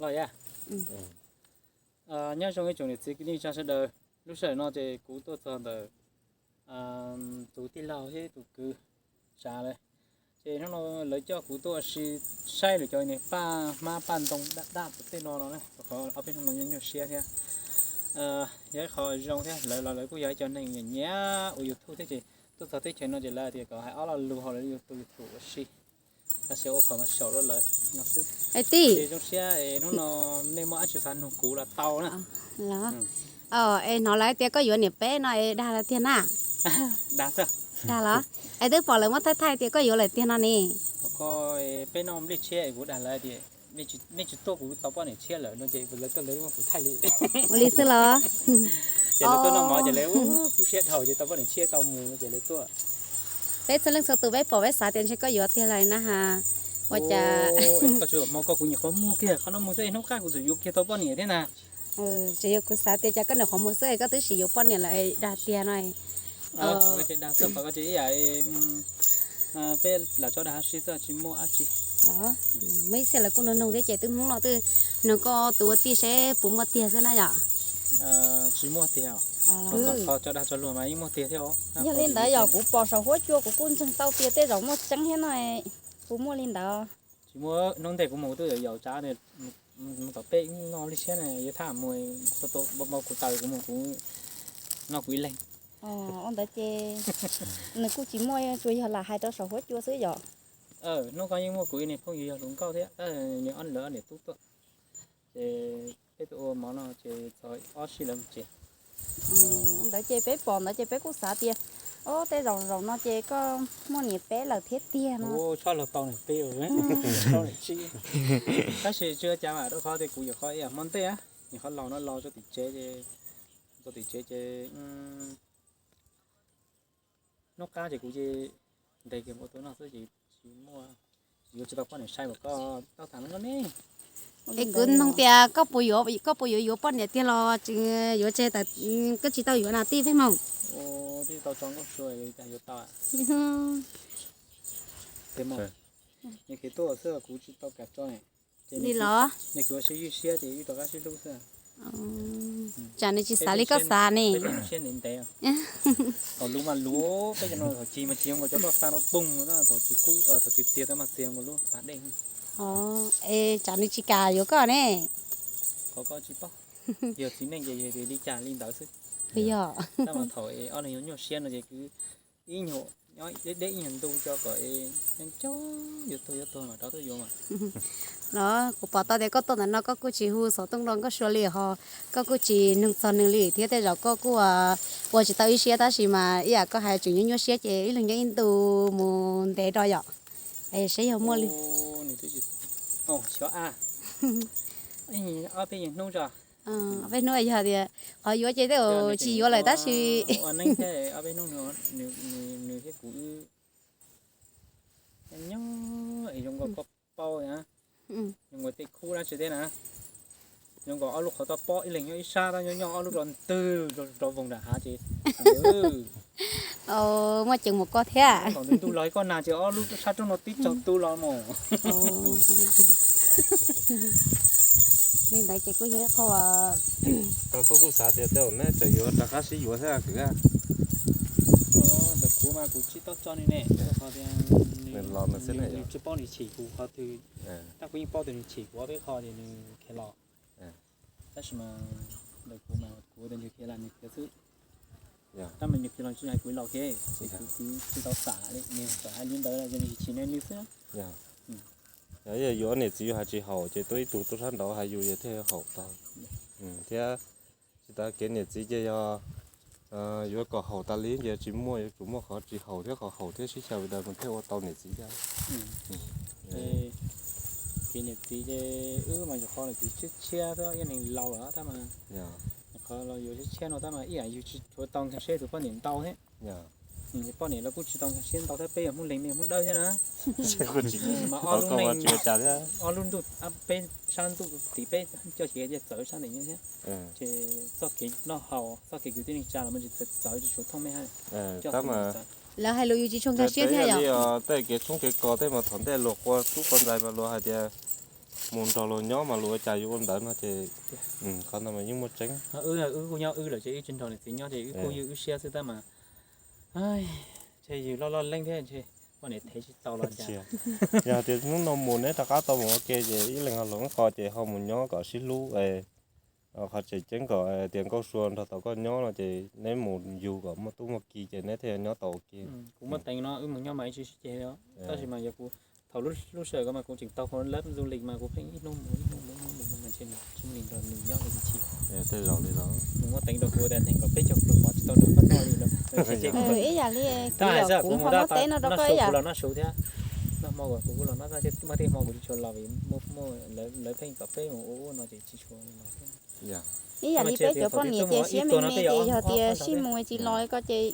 Los yog, nyob zoo ib tsoom niam txiv kwv tij neej tsa sawv daws. Lub sij hawm no ces kuv tuaj txog ntawm tus tij laug thiab tus kwv Tsav lawm. Ces hnub no lawv coj kuv tuaj ua si saib lawv cov niag paj hmab paj ntoo daj daj pem tej no no na, rau qhov ob peb hnub no nyuaj nyuaj siab thiab. Yog ib qho zoo thiab, lawv los lawv kuj yog ib co neeg nyiam nyiam ua YouTube thiab, ces tuaj txog teb chaws no ces lawv tias kom hais ob lo lus hauv lawv YouTube ua si, tab sis ua qhov mas xyaum rau lawv no xwb. Tij, zoo siab es hnub no nej muaj dab tsi xav nug kuv los tau na. Es hnov lawv tias koj yuav niam peb no es dag lawv tiag na? Dag xwb. Dag los? Es twb pom lawv muab thaij thaij tias koj yuav lawm tiag no ne. Koj, peb noj nplej tshiab es kuv dag lawv tias nej tsis tuaj kuv tau poj niam tshiab lawm no ces lawv tuaj lawv muab kuv thaij li. Ua li xwb los? Ces lawv tuaj noj mov ces lawv ua kub siab dhau ces tau poj niam tshiab tau mus ces lawv tuaj. Peb txhua leej txhua tus peb pom peb xav tias ntshe koj yuav tiag lawm na has. Ua cas? Koj tsis hmo koj kuv nyuam qhuav muag kiag qhov no mus xwb, hnub qab kuv txawm yuav kiag tau poj niam thiab na. Tsis yog kuv xav tias cas koj nyuam qhuav mus xwb koj twb sim yuav poj niam lawm dag tiag no. Dag xwb qhov koj tsis ib yam peb lam tso dag huv si xwb tsis muaj dab tsi. Muaj ib txhia lawv kuj nug nug thiab ces twb hnub no twb nug koj tus ua tij seb puas muaj tiag xwb na yom. Tsis muaj tiag. Qhov tso dag tso luag mas yeej muaj tiag thiab. Yog li ntawd yog kuv pom saum huab cua kuv kuj ntseeg tau tias tej zaum muaj tseeb thiab no. Puas muaj li ntawd? Tsis muaj, hnub ntej kuv mus twb yaum Tsav, mus tom peb noj nplej tshiab na, yuav tham mus, tua tua npau kuv taws kuv mus kuv noj kuv ib leeg. Ua ntawd ces nws kuj tsis muaj, tsuas yog lam hais rau saum huab cua xwb yom. Hnub ko yeej muaj kuv ib niag phooj ywg yog hluas nkauj thiab, nws ob lawv ob niam tub tuaj, ces peb tuaj ua mov no ces txog ob sij lawv mus tsev. Ntawd ces peb pom ntawd ces peb kuj xav tias, o, tej zaum zaum no ces koj muaj niam peb lawm thiab tiag no. Tshaj los tau niam peb, tab sis tsis ua cas mas rau qhov tias kuv nyuam qhuav ib yam hmo ntej, nyuam qhuav laus no laus rau tim tsev, rau tim tsev ces hnub qab ces kuv ces ntes kiag mus ua tus no xwb ces tsis muaj, yuav tsis tau poj niam sai kom koj tau tham no ne. Es kuv nug tias koj puas yuav, koj puas yuav yuav poj niam tiag los tsis yuav, tseg tas koj tsis tau yuav na tij Pheej Hmoo. Tsis tau tso nkauj sua li cas yuav tau. Nws khiav tuaj xwb kuv tsis tau kam tso ne. Li los? Nws kuv sib ywj siab ces wb rov qab sib hlub xwb. Tsam nws tsis xav li koj xav ne. Siab ntev ntev. Thaum luv mas luv, peb cov no thaum cig mas cig nkaus cov toj xa rau poog, thaum txias tau mas txias nkaus lub pas dej. Es tsam nws tsis kam yuav koj ne. Qhov ko tsis paub. Yog txiv neej ces yog li cas li ntawd xwb. Yog. Tab mas thaum ob leeg yuav nyuaj siab no ces kwv ib nyuag, nyob deb deb ib nyuag ntu tso kom coob coob yuav tuag yuav tuag mas rov tuaj yuav mas. Los kuv pom tau tias koj tuaj ntawm no koj kuj tsis hu xov tooj rau nkauj sua li ho, koj kuj tsis nug txog nws li thiab tej zaum koj kuj ua tsis tau ib siab tab sis mas ib yam koj hais tseem nyuaj nyuaj siab ces ib leeg nyob ib ntu mus ntev rau yom. Es saib yog muaj li. Xyov a, ob peb hnub tso. Peb hnub yog tias qhov yuav ces tej zaum tsis yuav lawm tab sis ua neej thiab ob peb hnub nws thiab kuv wb nyob zoo nkaus koj paub na, zoo nkaus tej khub dab tsi thiab na, zoo nkaus ob lub qhov toj pob ib leeg nyob ib sab tab nyob nyob ob lub rau ntwg rau voog nram hav ces muaj ceem mus koj thiab. Thaum ntuj los koj nag ces ob lub sab roob no tib tsaug tu los mus. Li ntawd ces kuj yog ib qho. Koj kuj xav tias tej zaum neb tseem yuav rov qab sib yuav thiab kwv. Ntawm kuv mas kuv tsis tau tso nws ne, qhov tias nws los nws xwb, nws tsis paub nws chim kuv qhov twg. Tab kuv yeej paub tias nws chim kuv ob peb qho ces nws khiav los. Tab sis mas ntawm kuv mas kuv ua tias nws khiav los nws khiav xwb. Tab mas nws khiav los tsis hais kuv los khiav, ces kuv tsis tau xam li, nws txawm hais li ntawd los ces nws chim nws xwb. Yog yuav niam txiv yus hais tsis haum ces tuaj ib tug tuaj sab nraud hais yus ces thiaj haum tau. Thiab tsis tas kev niam txiv ces yog yuav kom haum tas li ces tsis muaj, yuav tsum muaj qhov tsis haum thiab qhov haum thiab sib xyaw li ntawd mas thiaj ua tau niam txiv thiab. Kev niam txiv ces wb mas nyuam qhuav niam txiv tshiab tshiab thiab ib yam neeg laus lawm tab mas nyuam qhuav los yuav tshiab tshiab no tab mas ib yam yus tsis tshua tau nkag siab tus poj niam ntau thiab. Poj niam los kuj tsis tau nkag siab ntau thiab, peb yog Hmoob Leeg, Hmoob Dawb thiab na. Mas ob lub neej, ob lub ntuj, peb sab ntuj tim peb coj kev txawv sab ntawm thiab. Ces txoj kev noj haus, txoj kev kwv tij neej tsa los mas tsis txawv, tsis tshua thooj mej hab. Lawv hais lus yus tsis tshua nkag siab thiab yom. Tej kev tshoob kev kos tej mas thaum ntej luag qua tub qua ntxhais mas luag hais tias mus nrog luag nyob mas luag ua cas yuav ua ntawd no ces qhov ntawd mas yeej muaj tseeb. Wb kuj nyob wb lawm ces wb tsis nrog niam txiv nyob ces wb kuj ywj wb siab xwb tab mas, ces yus loj loj leej thiab ntshe poj niam thev tsis tau los cas. Yog tias hnub no mus neb rov qab tau mus ua ke ces ib leeg ho hloov ib qho ces ho mus nyob kom sib hlub, qhov tseem ceeb kom tias Nkauj Sua nrog tau koj nyob no ces neb mus yug kom muaj tub muaj ki ces neb thiaj nyob tau ua ke. Kuv muaj teev no wb mus nyob mas ib tsis sib ceg, tab sis mas yog kuv thaum lub sij hawm ko mas kuv tseem tau hauv lab du lịch mas kuv pheej ib hnub mus ib hnub mus ib hnub mus mas ntshe nws tsis muaj neeg nrog nws nyob li chim. Tej zaum li los nws muaj teev rau kuv tias neeg kom peb caug pluag mov tsis tau nrog koj noj li no. Ib yam li kuv yog kuv ho noj teb no rau koj ib yam. Los noj su thiab, noj hmo kuv kuj los noj tag thiab, muaj tej hmo kuv tsis tshua los vim muaj lawv pheej kom peb mus ua ua no ces tsis tshua los. Ib yam li peb cov poj niam ces siab me me ces yog tias sib mus tsis los ko ces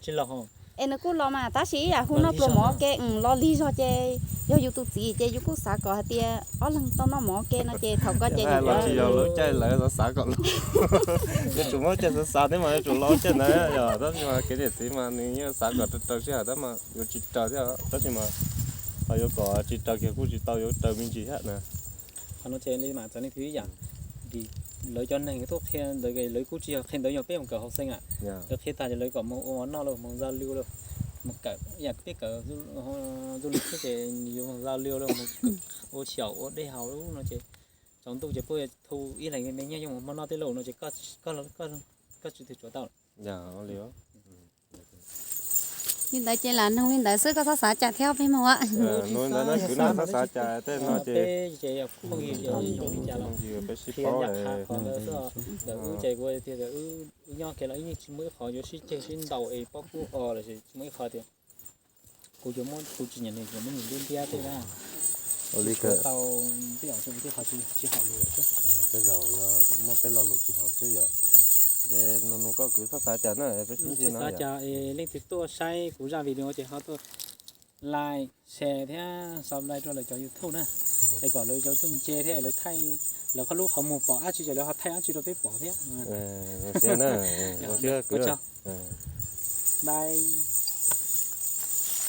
tsis los. Es nws kuj los mas tab sis ib yam hu noj pluag mov ke los lig zog ces yog yus tus txiv ces yus kuj xav kom hais tias ob leeg tau noj mov ke no ces thaum ko ces los tsis yog lub caij lawv xav xav kom los. Yuav tsum muab caij xav xav thiab mas yuav tsum los caij ntawd yog tab sis mas kev niam txiv mas nws yeej xav kom raws raws sij hawm tab mas yuav tsis raws thiab tab sis mas ho yuav kom tsis raws kiag kuj tsis tau yuav raws me ntsis thiab na. Qhov no ces li mas txawv leej twg ib yam, vim lawv cov neeg tuaj qhia ntawd lawv kuj tsis yog qhia ntawd yog peb mus kawm hauv xeev a. Lawv qhia tag ces lawv kom mus ua mov noj los mus giao lưu los mus kawm ib yam peb kawm du lịch xwb ces yuav mus giao lưu los mus ua xyaum ua dej haus lub no ces tsaus ntuj ces puab thu ib leeg me me nyob yeej mus hmo noj tej lauj no ces koj tsis tug tsuav tau. Li ntawd ces lam nug li ntawd xwb koj txhob xav cas thiab peb mus. Nug li ntawd na kwv na, txhob xav cas tej no ces peb sib paub. Ntawm wb ces kuv tias wb nyob kiag los yeej tsis muaj ib qho yuav sib ceg sib ntaus es pob kub o los sis tsis muaj ib qho tias kuv yuav muab kuv tsis nyiam nws yuav muab nws ntiab ntiab tej na. Ua li kawg tau tej yam tsis haum lus lawm xwb. Tej zaum yog muaj tej lo lus tsis haum xwb yom. Ces nug nug koj kwv txhob xav cas na, peb sib ntsib no xav cas es leej twg tuaj saib kuv zaj video ces ho tuaj like, share thiab subscribe rau lawv cov YouTube na, es kom lawv cov YouTube ntse thiab lawv thaij lawv lub qhov muag pom dab tsi ces lawv ho thaij dab tsi rau peb pom thiab. Bye.